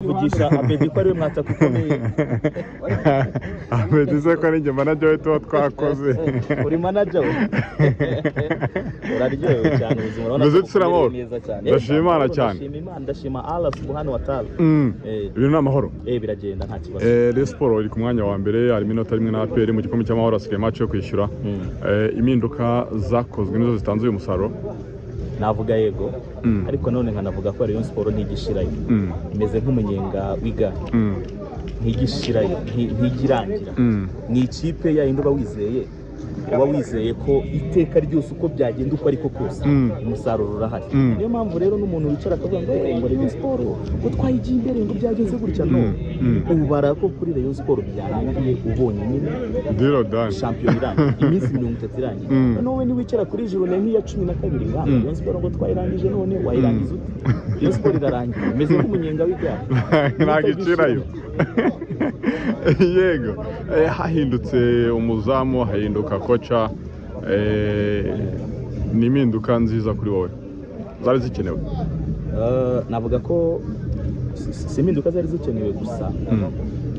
Vugisha Abedi ko ariwe mwataka ukomeye. Abedi se ko ari njye manager we tuba twakoze. Uri manager we? Uraryohewe cyane ubuzima, urabona Meze ko ute amahoro? bukumereye neza cyane. Ndashima Imana cyane. Ndashima Imana, ndashima Allah subhanahu wa ta'ala. Ibintu ni amahoro. Biragenda nta kibazo. Rayon Sports iri ku mwanya wa mbere, harimo inota rimwe na APR mu gikombe cy'amahoro, hasigaye match yo kwishyura. Impinduka zakozwe nizo zitanze uyu musaruro. Navuga yego, ariko none nkanavuga ko Rayon Sports ntigishirayo. Imeze nk'umunyenga w'igare. Ntigishirayo, ntigirangira. Ni ikipe ya yindi uba wizeye ko iteka ryose uko byagenda uko ariko kose umusaruro urahari. Niyo mpamvu rero n'umuntu wicara akavuga ngo "Eh, ngo Rayon Sports ngo twayigiye imbere, ngo byagenze gutya", no ubara ko kuri Rayon Sports byarangiye ubonye nyine Deal done. shampiyona irangiye, iminsi 30 irangiye. Noneho wowe niwicara kuri journée nk'iya 12 ngo Rayon Sports ngo twayirangije, none wayirangiza ute? Rayon Sports irarangiye, imeze nk'umunyenga w'igare. Ntabwo icirayo. Yego. Hahindutse umuzamu, hahinduka coach. Ni impinduka nziza kuri wowe, zari zikenewe? Navuga ko si impinduka zari zikenewe gusa,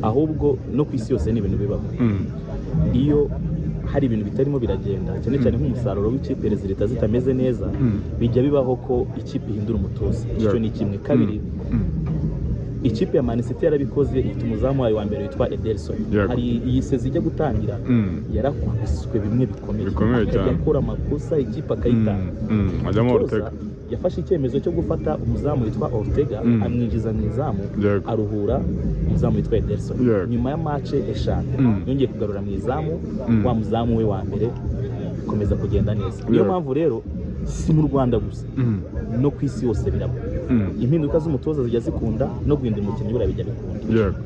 ahubwo no ku isi yose ni ibintu bibaho. Iyo hari ibintu bitarimo biragenda, cyane cyane nk'umusaruro w'ikipe, résultats zitameze neza, bijya bibaho ko ikipe ihindura umutoza. Icyo ni kimwe. Kabiri, ikipe ya Man City yarabikoze, ifite umuzamu wayo wa mbere witwa Ederson. Hari iyi saison ijya gutangira, yarakubiswe bimwe bikomeye, Bikomeye akajya cyane. akora amakosa, ikipe akayitanga. Ajyamo Umutoza Ortega. yafashe icyemezo cyo gufata umuzamu witwa Ortega, amwinjiza mu izamu, aruhura umuzamu witwa Ederson. Nyuma ya match eshanu yongeye kugarura mu izamu wa muzamu we wa mbere, bikomeza kugenda neza. Niyo mpamvu rero si mu Rwanda gusa, no ku isi yose biraba. Impinduka z'umutoza zijya zikunda, no guhindura umukinnyi buriya bijya bikunda.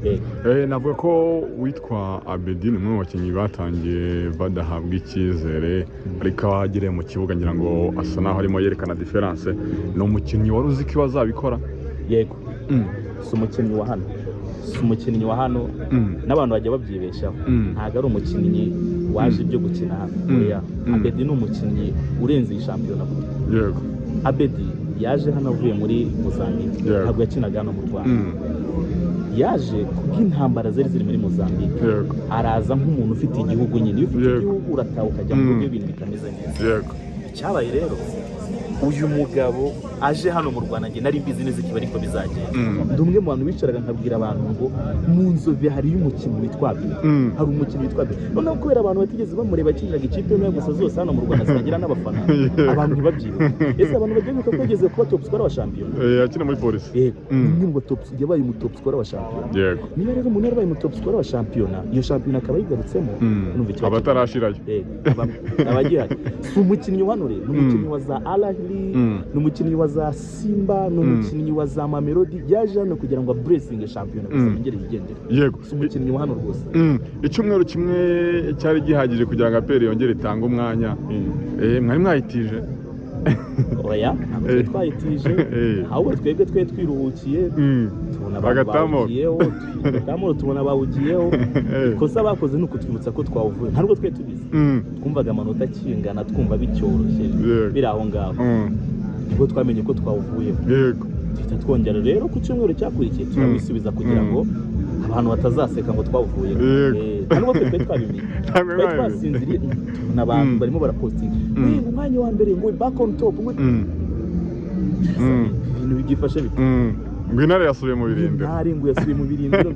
Yego. Navuga ko witwa Abedi ni umwe mu bakinnyi batangiye badahabwa icyizere, ariko aho agereye mu kibuga ngira ngo asa naho arimo yerekana différence. Ni umukinnyi wari uzi ko azabikora? Yego. Si umukinnyi wa hano, si umukinnyi wa hano. N'abantu bajya babyibeshaho. Ntabwo ari umukinnyi waje ibyo gukina hano. Oya. Abedi ni umukinnyi urenze iyi shampiyona kure. Abedi yaje hano avuye muri Mozambique. Ntabwo yakinaga hano mu Rwanda. Yaje kubw'intambara zari ziri muri Mozambique. Araza nk'umuntu ufite igihugu nyine. Iyo ufite igihugu urataha ukajya mu rugo ibintu bitameze neza. Icyabaye rero, uyu mugabo aje hano mu Rwanda, njye nari mbizi neza ikiba ariko bizagenda. Ndi umwe mu bantu bicaraga nkabwira abantu ngo mu Nzove hariyo umukinnyi witwa Abedi. Hari umukinnyi witwa Abedi. Noneho kubera abantu batigeze bamureba, akiniraga ikipe ntoya gusa, zose hano mu Rwanda zitagira n'abafana, abantu ntibabyibuke. Ese abantu bagiye bibuka ko yageze kuba top scorer wa shampiyona? Akina muri Polisi. Yego. Ni umwe mu top, yabaye umu top scorer wa shampiyona. Niba rero umuntu yarabaye umu top scorer wa shampiyona, iyo shampiyona akaba yigarutsemo, urumva ikiba Aba atarashirayo. Yego, aba agihari. Si umukinnyi wa hano rero, ni umukinnyi wa za Al Ahly, ni umukinnyi wa za Simba, ni umukinnyi wa za Mamelodi. Yaje hano kugira ngo aburesinge shampiyona gusa, yongere yigendere. Si umukinnyi wa hano rwose. Icyumweru kimwe cyari gihagije kugira ngo APR yongere itange umwanya. Mwari mwayitije? Oya, ntabwo twari twayitije. Ahubwo twebwe twari twiruhukiye, tubona abantu Bagatamo. bawugiyeho, bagatamo, tubona bawugiyeho. Ikosa bakoze ni ukutwibutsa ko twawuvuye, ntabwo twari tubizi. Twumvaga amanota akingana, twumva bicyoroshye, biri aho ngaho. Nibwo twamenye ko twawuvuyeho, duhita twongera rero ku cyumweru cyakurikiye turawisubiza kugira ngo abantu batazaseka ngo twawuvuyeho. Nta nubwo twe twari twabimenye. Ntabwo Twari mwabimenye. twasinziriye, tubona abantu barimo barapostinga ngo umwanya wa mbere, ngo back on top, ngo ibintu byifashe bite? Ngo intare yasubiye mu birindiro. Intare ngo yasubiye mu birindiro,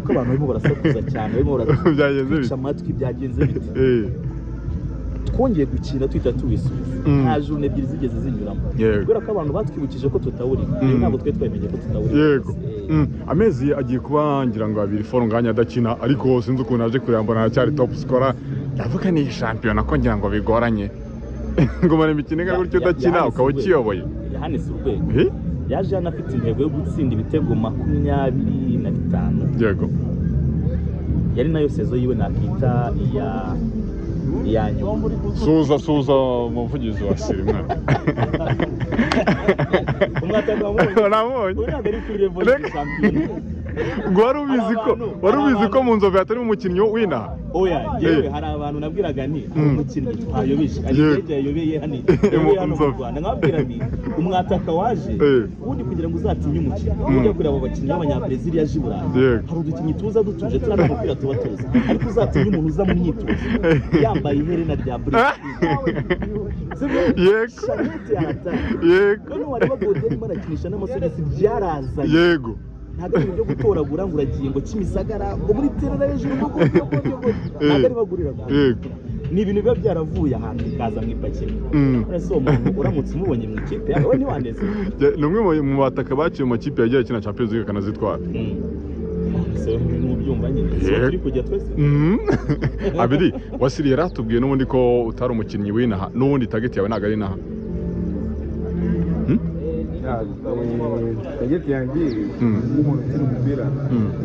ko abantu barimo barasakuza cyane, barimo Byagenze baratwica bite? amatwi, byagenze bite? Twongeye gukina tuhita tuwisubiza. Nta journée ebyiri zigeze zinyuramo, kubera ko abantu batwibukije ko tutawurimo. Rero ntabwo twari twamenye ko tutawurimo. Amezi agiye kuba ngira ngo abiri Fall Ngagne adakina, ariko sinzi ukuntu aje kureba mbona aracyari top scorer. Ndavuga ni shampiyona ko ngira ngo bigoranye ngo mara imikino ingana gutyo udakina Yahanitse ukaba urwego. ukiyoboye. Yahanitse urwego. Yaje hano afite intego yo gutsinda ibitego 25. Yari nayo saison yiwe nakita iya nyuma. Suza suza umuvugizi wa Siri mwana. Umwataka wamubonye? Namubonye. Uyu ntabwo ari kuri level Reka. ya shampiyona. Ngo wari ubizi ko wari ubizi ko mu Nzove hatari umukinnyi w'inaha? Oya, yewe hari abantu nabwiraga nti umukinnyi twayobije ari indege yayobeye hano hano mu Rwanda, nkababwira nti umwataka waje ubundi kugira ngo uzatinye umukino ujya kureba abo bakinnyi b'Abanyabrezil yaje i Burayi, hari udukinnyi tuza dutuje turiya n'umupira tuba tuzi, ariko uzatinye umuntu uza mu myitozo yambaye iherena rya Brezil. Yego. Yego. None wari wagoye arimo arakinisha n'amasogisi byarazanye. Yego. Ntabwo ari ibyo gutoragura ngo uragiye ngo Kimisagara ngo muri terera hejuru ngo ntabwo ari bagurira. Yego. Ni ibintu biba byaravuye ahantu bikaza mu ipakiro. None se uwo muntu uramutse umubonye mu ikipe yawe ntiwaneze? Ni umwe mu bataka baciye mu makipe yagiye akina Champions League akanazitwara. Mubyumva nyine turi kujya twese. Abedi Wasili yaratubwiye n'ubundi ko utari umukinnyi w'inaha, n'ubundi target yawe ntabwo ari inaha. Target yanjye nk'umuntu ukina umupira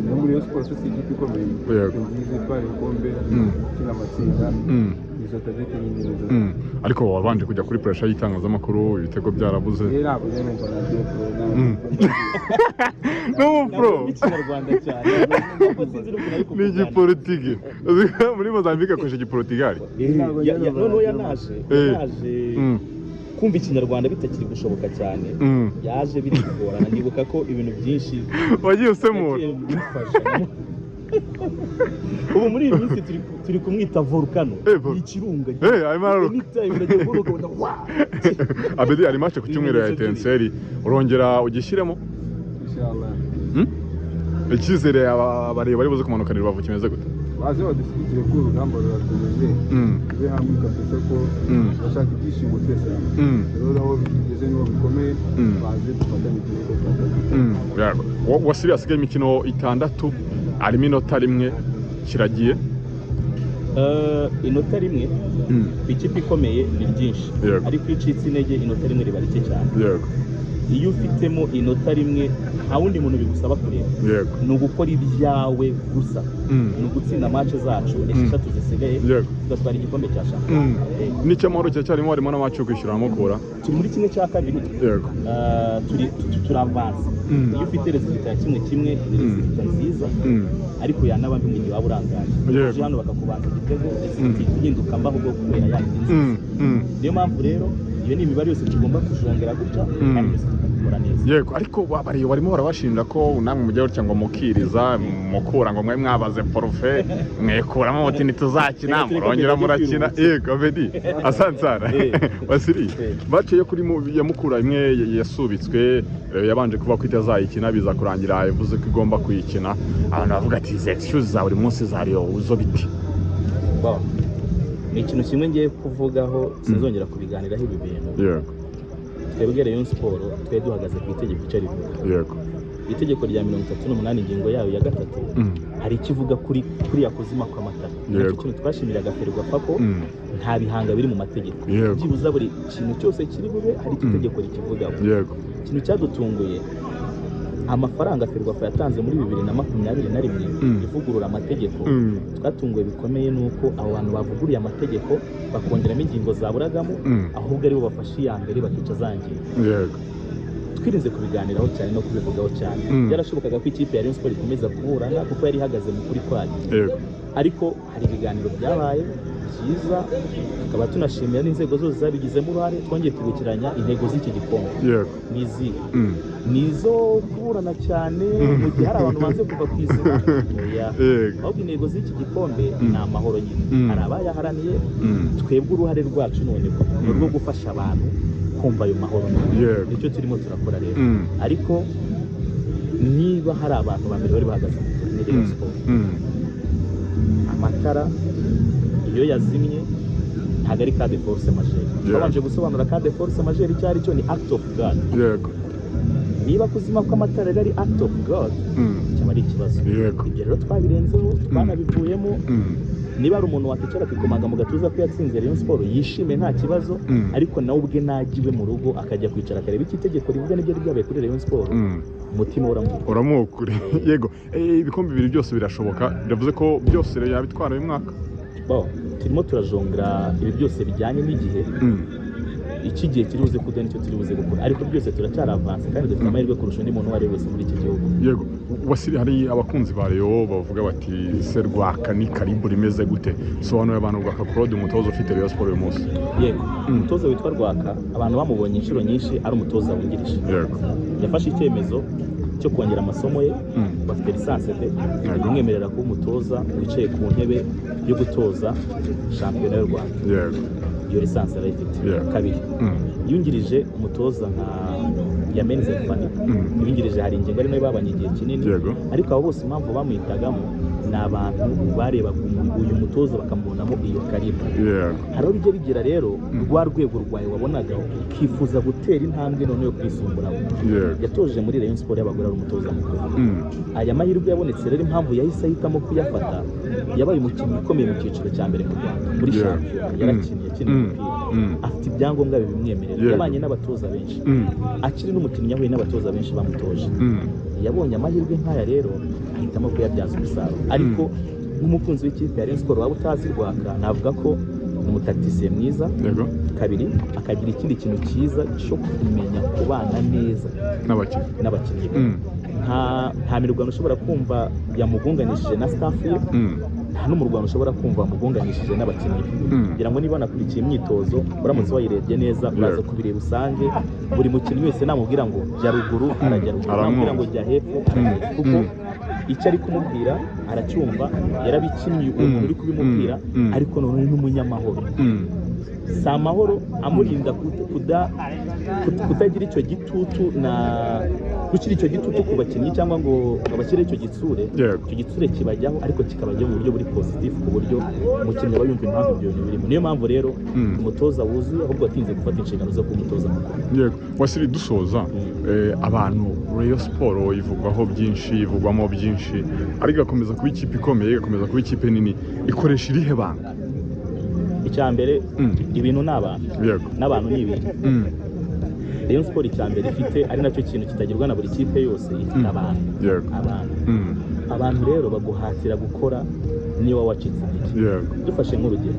no muri Rayon Sports si ikipe ikomeye nziza itwara ibikombe, ikina amatsinda, izo target ni nziza. Ariko wabanje kujya kuri pressure y'itangazamakuru, ibitego byarabuze. Ntabwo numva nagiye No pro ni igipolitiki muri Mozambique akoresha igiportugali. Noneho yanaje kumva ikinyarwanda bitakiri gushoboka cyane, yaje biri kugorana. Nibuka ko ibintu byinshi wagiye usemura. Ubu muri iyi minsi turi kumwita volcano, ikirunga. Abedi ari match ku cyumweru ya Etincelle, urongera ugishyiremo inshallah. Icyizere abareba bari buze kumanuka Rubavu kimeze gute? Baze badushyigikire ko urugamba rurakomeje, tube hamwe kabisa ko bashaka ibyishimo twese hamwe. Rero aho bigeze niho bikomeye, baze dufatanye turebe ko Wasili asigaye imikino 6 arimo inota rimwe kiragiye. Inota rimwe ikipe ikomeye ni ryinshi, ariko iyo ucitse intege inota rimwe riba rike cyane. Yego. Iyo ufitemo inota rimwe nta wundi muntu bigusaba kureba. Ni ugukora ibyawe gusa, ni ugutsinda match zacu 6 zisigaye tugatwara igikombe cya shampiyona. N'icyamahoro cyacyarimo, harimo na match yo kwishyura Mukura. Turi muri 1/2. Yego. Turi turavanze. Iyo ufite resultat ya 1-1 ni resultat nziza, ariko yanaba mbi mu gihe waba urangaye. Uje hano bakakubanza igitego, resultat ihinduka mbaho ubwo kubera ya nziza. Niyo mpamvu rero iyo ni imibare yose tugomba kujongera gutya kandi yose tukabikora neza. Yego, ariko barimo barabashinja ko namwe mujya gutya ngo mukiriza mukura ngo mwe mwabaze porofe mwekuramo muti ntituzakina murongera murakina. Yego Abedi asansara Wasili baciye kuri ya Mukura imwe yasubitswe, yabanje kuba ko itazayikina biza kurangira ivuze ko igomba kuyikina. Abantu bavuga ati izi excuse za buri munsi zariyo uzo biti. Ni ikintu kimwe ngiye kuvugaho sinzongera kubiganiraho ibi bintu. Yego. Twebwe Rayon Sports twe duhagaze ku itegeko icyo rivuga. Yego. Itegeko rya 38 ingingo yayo ya 3 hari ikivuga kuri yakuzima kw'amatara. Nicyo kintu twashimiraga Ferwafa ko nta bihanga biri mu mategeko. Byibuza buri kintu cyose kiri bube hari itegeko rikivugaho. Yego. Ikintu cyadutunguye amafaranga Ferwafa yatanze muri 2021 ivugurura amategeko, twatunguwe bikomeye nuko abo bantu bavuguriye amategeko bakongeramo ingingo zaburagamo, ahubwo aribo bafashe iya mbere bakica za ngingo. Yego. Twirinze kubiganiraho cyane no kubivugaho cyane. Byarashobokaga ko ikipe ya Rayon Sports ikomeza kuburana kuko yari ihagaze mu kuri kwayo. Yego. Ariko hari ibiganiro byabaye byiza, tukaba tunashimira n'inzego zose zabigizemo uruhare. Twongeye kwibukiranya intego z'iki gikombe. Yego. Ni izihe? Ni izo kuburana cyane mu gihe hari abantu banze kuva ku izima. Ahubwo intego z'iki gikombe ni amahoro nyine. Hari abayaharaniye, twebwe uruhare rwacu noneho ni urwo gufasha abantu kumva ayo mahoro. Nicyo turimo turakora rero. Ariko niba hari abantu ba mbere bari bahagaze muri Rayon Sports, amatara iyo yazimye ntabwo ari cas de force majeure. Babanje gusobanura cas de force majeure icyo ari cyo, ni act of God. Yego. Niba kuzima kw'amatara rero ari act of God, cyaba ari ikibazo. Yego. Ibyo rero twabirenzeho, twanabivuyemo. Niba ari umuntu wakwicara akikomanga mu gatuza ko yatsinze Rayon Sports yishime nta kibazo, ariko nawe ubwe nagiwe mu rugo akajya kwicara akareba icyo itegeko rivuga n'ibyo ryabaye kuri Rayon Sports, umutima uramukure. Yego. Ibikombe bibiri byose birashoboka, biravuze ko byose yabitwara uyu mwaka. Turimo turajongera ibi byose bijyanye n'igihe. Iki gihe kiri buze kuduha nicyo turi buze gukora, ariko byose turacyari avance kandi dufite amahirwe kurusha undi muntu uwo ari we wese muri iki gihugu. Yego, Wasiri, hari abakunzi ba Rayon bavuga bati se Rwaka ni karibu rimeze gute? Sobanurira abantu Rwaka Claude, umutoza ufite Rayon Sport uyu munsi. Yego, umutoza witwa Rwaka abantu bamubonye inshuro nyinshi ari umutoza wungirije. Yego. Yafashe icyemezo cyo kongera amasomo ye, bafite licence B imwemerera kuba umutoza wicaye ku ntebe yo gutoza shampiyona y'u Rwanda. Yego. Iyo licence arayifite. Kabiri, yungirije umutoza nka Yameni Zefani, yungirije hari ingingo ari nayo babanye igihe kinini. Ariko abo bose impamvu bamuhitagamo ni abantu barebaga uyu mutoza bakamubonamo iyo karibu. Hari aho bijya bigera rero rwa rwego rwawe wabonaga ukifuza gutera intambwe noneho yo kwisumburaho. Yatoje muri Rayon Sport y'abagore ari umutoza mukuru. Aya mahirwe yabonetse rero impamvu yahise ahitamo kuyafata, yabaye umukinnyi ukomeye mu cyiciro cya mbere mu Rwanda muri shampiyona, yarakinnye akina umupira, afite ibyangombwa bibimwemerera, yabanye n'abatoza benshi, akiri n'umukinnyi yahuye n'abatoza benshi bamutoje. Yabonye amahirwe nk'aya rero ahitamo kuyabyaza umusaruro. Ariko nk'umukunzi w'ikipe ya Rayon Sport waba utazi Rwaka, navuga ko ni umutakitisiye mwiza. Kabiri, akagira ikindi kintu cyiza cyo kumenya kubana neza n'abakinnyi. Nta mirwano ushobora kumva yamugunganishije na staff ye, nta n'umurwano ushobora kumva wamugunganishije n'abakinnyi be. Ngira ngo niba wanakurikiye imyitozo uramutse wayirebye neza uraza kubireba usange buri mukinnyi wese namubwira ngo jya ruguru arajya ruguru, namubwira ngo jya hepfo arajya hepfo, kuko icyo ari kumubwira aracyumva, yarabikinnye uwo muntu uri kubimubwira, ariko noneho n'umunyamahoro. Si amahoro amurinda kutagira icyo gitutu na gushyira icyo gitutu ku bakinnyi cyangwa ngo babashyire icyo gitsure. Icyo gitsure kibajyaho ariko kikabajyaho mu buryo buri positif, ku buryo umukinnyi aba yumva impamvu ibyo bintu birimo. Niyo mpamvu rero umutoza wuzuye ahubwo atinze gufata inshingano zo kuba umutoza mukuru. Yego, Wasiri, dusoza, abantu Rayon Sport ivugwaho byinshi, ivugwamo byinshi, ariko igakomeza kuba ikipe ikomeye, igakomeza kuba ikipe nini, ikoresha irihe banga? Icya mbere, ibintu ni abantu, n'abantu ni ibintu. Rayon Sport icya mbere ifite, ari nacyo kintu kitagirwa na buri kipe yose, ifite abantu. Abantu. Abantu rero baguhatira gukora niba wacitse intege. Dufashe nk'urugero,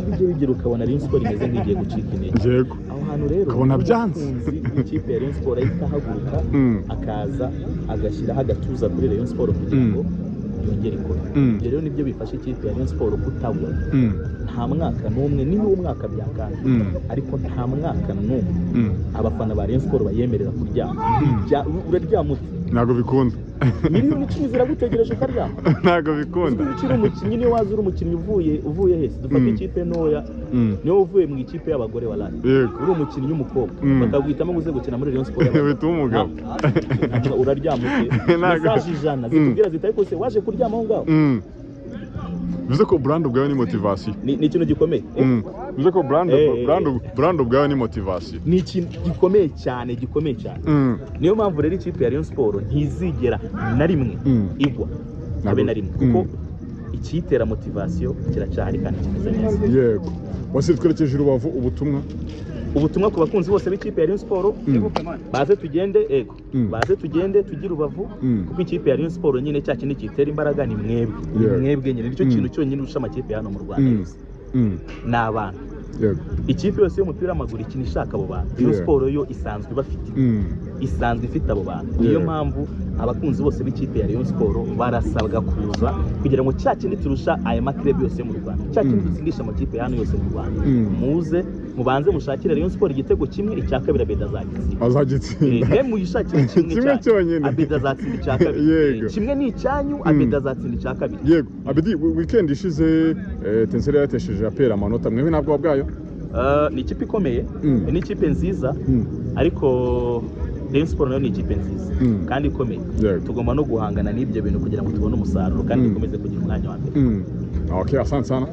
ujye wigira ukabona Rayon Sport imeze nk'igiye gucika intege. Aho hantu rero ukabona byanze. Ikipe ya Rayon Sport ahita ahaguruka, akaza agashyiraho agatuza kuri Rayon Sport kugira ngo yongere ikora. Ibyo rero nibyo bifasha ikipe ya Rayon Sport kutagwa. Nta mwaka n'umwe, niba umwaka byakanga, ariko nta mwaka n'umwe abafana ba Rayon Sport bayemerera kuryama. Uraryama ute? Ntabwo bikunda. Miliyoni 10 ziragutegereje ukaryama. Ntabwo bikunda. Ukiri umukinnyi, niyo waza uri umukinnyi uvuye hese, dufate ikipe ntoya, niyo uvuye mu ikipe y'abagore wa Rari, uri umukinnyi w'umukobwa, bakaguhitamo ngo uze gukina muri Rayon Sport. Bituma umugabo. Uraryama ute? Message 100 zikubwira ziti ariko se waje kuryama aho ngaho? Bivuze ko brand ubwayo ni motivation. Ni ikintu gikomeye. Bivuze ko brand ubwayo ni motivation. Ni ikintu gikomeye cyane, gikomeye cyane. Niyo mpamvu rero ikipe ya Rayon Sport ntizigera na rimwe igwa. Habe na rimwe, kuko ikiyitera motivation kiracyahari kandi kimeze neza. Yego. Wasiri, twerekeje Rubavu, ubutumwa. Ubutumwa ku bakunzi bose b'ikipe ya Rayon Sport, baze tugende, ego, baze tugende tujye Rubavu, kuko ikipe ya Rayon Sport nyine cya kintu kitera imbaraga ni mwebwe, ni mwebwe nyine, nicyo kintu cyonyine urusha amakipe hano mu Rwanda yose. Ni abantu. Ikipe yose y'umupira w'amaguru ikina ishaka abo bantu. Rayon Sport yo isanzwe ibafite, isanzwe ifite abo bantu. Niyo mpamvu abakunzi bose b'ikipe ya Rayon Sport barasabwa kuza kugira ngo cya kindi turusha aya makirebi yose mu Rwanda, cya kindi dutsindisha amakipe hano yose mu Rwanda, muze mubanze mushakire Rayon Sport igitego kimwe, icya kabiri Abedi azagitsinda. Azagitsinda. Mwe muyishakire kimwe cyonyine, Abedi azatsinda icya kabiri. Kimwe ni icyanyu, Abedi azatsinda icya kabiri. Yego, Abedi, weekend ishize Tenseri yatesheje APR amanota, mwewe ntabwo bwayo? Ni ikipe ikomeye, ni ikipe nziza, ariko Rayon Sport nayo ni ikipe nziza kandi ikomeye. Tugomba no guhangana n'ibyo bintu kugira ngo tubone umusaruro kandi dukomeze kugira umwanya wa mbere. Okay, asante sana.